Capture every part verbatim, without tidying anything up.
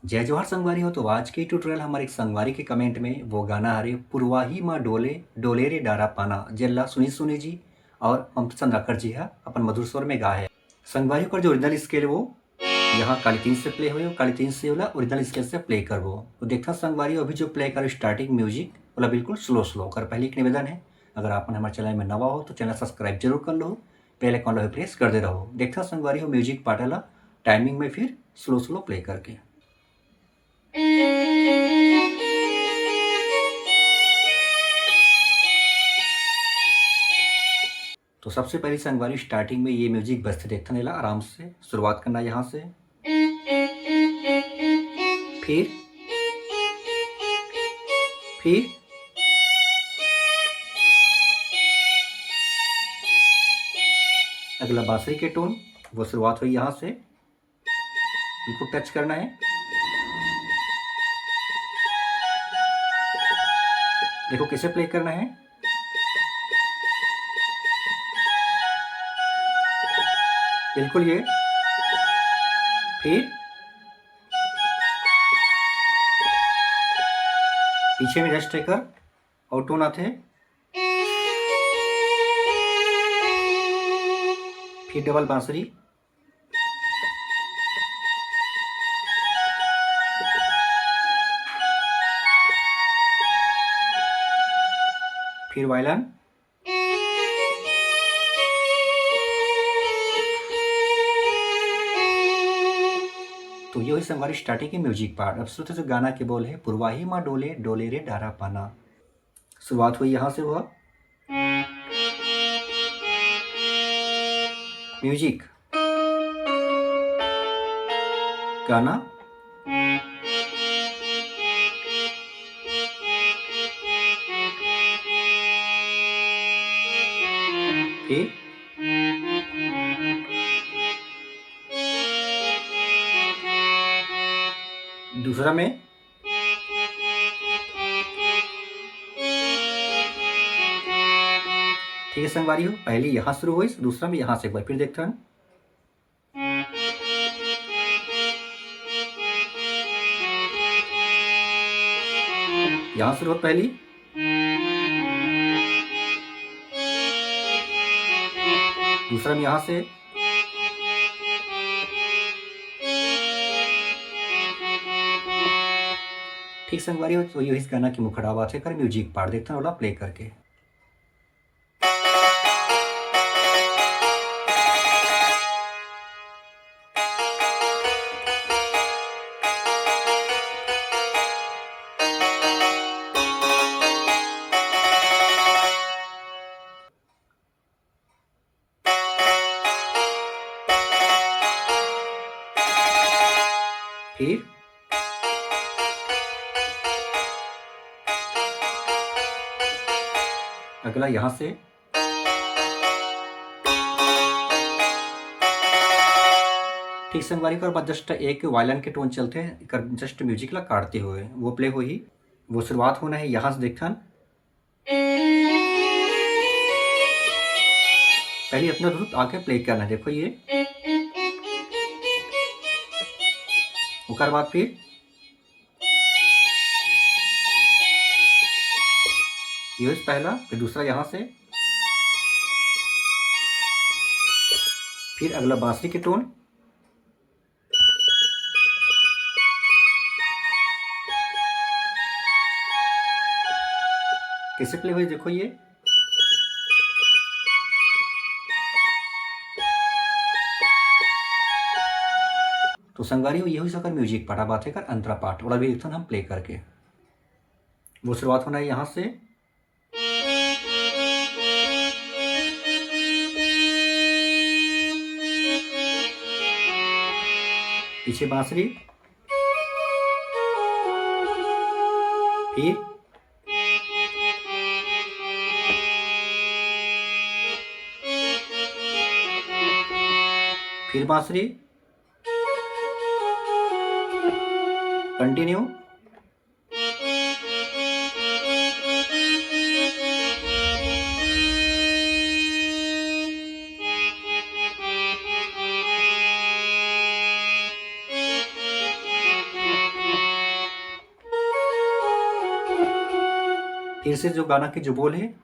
जय जोहार संगवारी हो। तो आज के ट्यूटोरियल हमारे एक संगवारी के कमेंट में वो गाना हरे पुरवाही मा डोले डोले रे डारा पाना, जेला सुनील सोनी जी और ममता चंद्राकर जी हा अपन मधुर स्वर में गा है। संगवारी हो, जो ओरिजिनल स्केल वो यहाँ काली तीन से प्ले होई, काली तीन से ओला ओरिजिनल स्केल से प्ले करबो। तो देखथन संगवारी हो, अभी जो प्ले करो स्टार्टिंग म्यूजिक, ओला बिल्कुल स्लो स्लो कर। पहले एक निवेदन है, अगर आप हमारे चैनल में नवा हो तो चैनल सब्सक्राइब जरूर कर लो, बेल आइकन ला भी प्रेस कर दे रहो। देखथन संगवारी हो, म्यूजिक पार्ट ला टाइमिंग में फिर स्लो स्लो प्ले करके। तो सबसे पहले संगवारी स्टार्टिंग में ये म्यूजिक बजथे, देखथन एला आराम से शुरुआत करना है यहाँ से, फिर फिर अगला बांसुरी के टोन, वो शुरुआत होई यहाँ से, इनको टच करना है। देखो कैसे प्ले करना है, बिल्कुल ये। फिर पीछे में जस्ट एकर आउट टोन आथे, फिर डबल बांसुरी, फिर वायलन। तो ये हुई संगवारी स्टार्टिंग के म्यूजिक पार्ट। अब श्रोता जो गाना के बोल है, पुरवाही मा डोले डोले रे डारा पाना। शुरुआत हुई यहाँ से हुआ म्यूजिक, गाना, फिर दूसरा में, ठीक है संगवारी हो, पहली यहाँ शुरू हुई, दूसरा में यहाँ से एक बार फिर देखते हैं। यहाँ शुरू हो पहली, दूसरा में यहाँ से। ठीक संगवारी हो, तो ये इस गाना की मुखड़ा बात है, कर म्यूजिक पार्ट देखते हैं, ओला प्ले करके। फिर अगला यहाँ से। ठीक संगवारी, ओकर बाद जस्ट एक वायलन के टोन चलथे, एकर जस्ट म्यूजिक ला काटते हुए वो प्ले होही। वो शुरुआत होना है यहाँ से, देखथन। पहले अपना धुन आके प्ले करना है, देखो ये। ओकर बाद फिर ये पहला, फिर दूसरा यहाँ से, फिर अगला बांसुरी के टोन। कैसे प्ले हुई देखो ये। तो संगवारी हो, ये हुई सकर म्यूजिक पार्ट। अब आथे कर अंतरा पार्ट, ओला भी देखथन हम प्ले करके। वो शुरुआत होना है यहाँ से। पीछे बांसुरी, फिर फिर बांसुरी, कंटिन्यू। फिर से जो गाना के जो बोल है,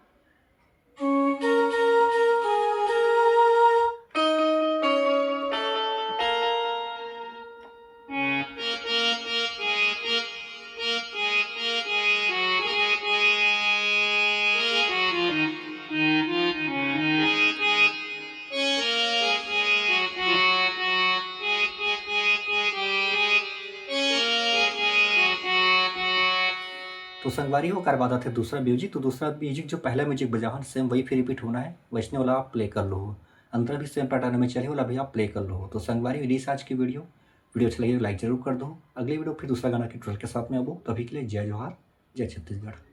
तो संगवारी हो, ओकर बाद आथे दूसरा म्यूजिक। तो दूसरा म्यूजिक जो पहला म्यूजिक बजावन, सेम वही फिर रिपीट होना है, वैसने वाला आप प्ले कर लो। अंतरा भी सेम पैटर्न में चले वाला भी आप प्ले कर लो। तो संगवारी, यही आज की वीडियो। वीडियो अच्छा लगे लाइक जरूर कर दो। अगली वीडियो फिर दूसरा गाना के ट्यूटोरियल के साथ में आबो। तभी के लिए जय जोहार, जय छत्तीसगढ़।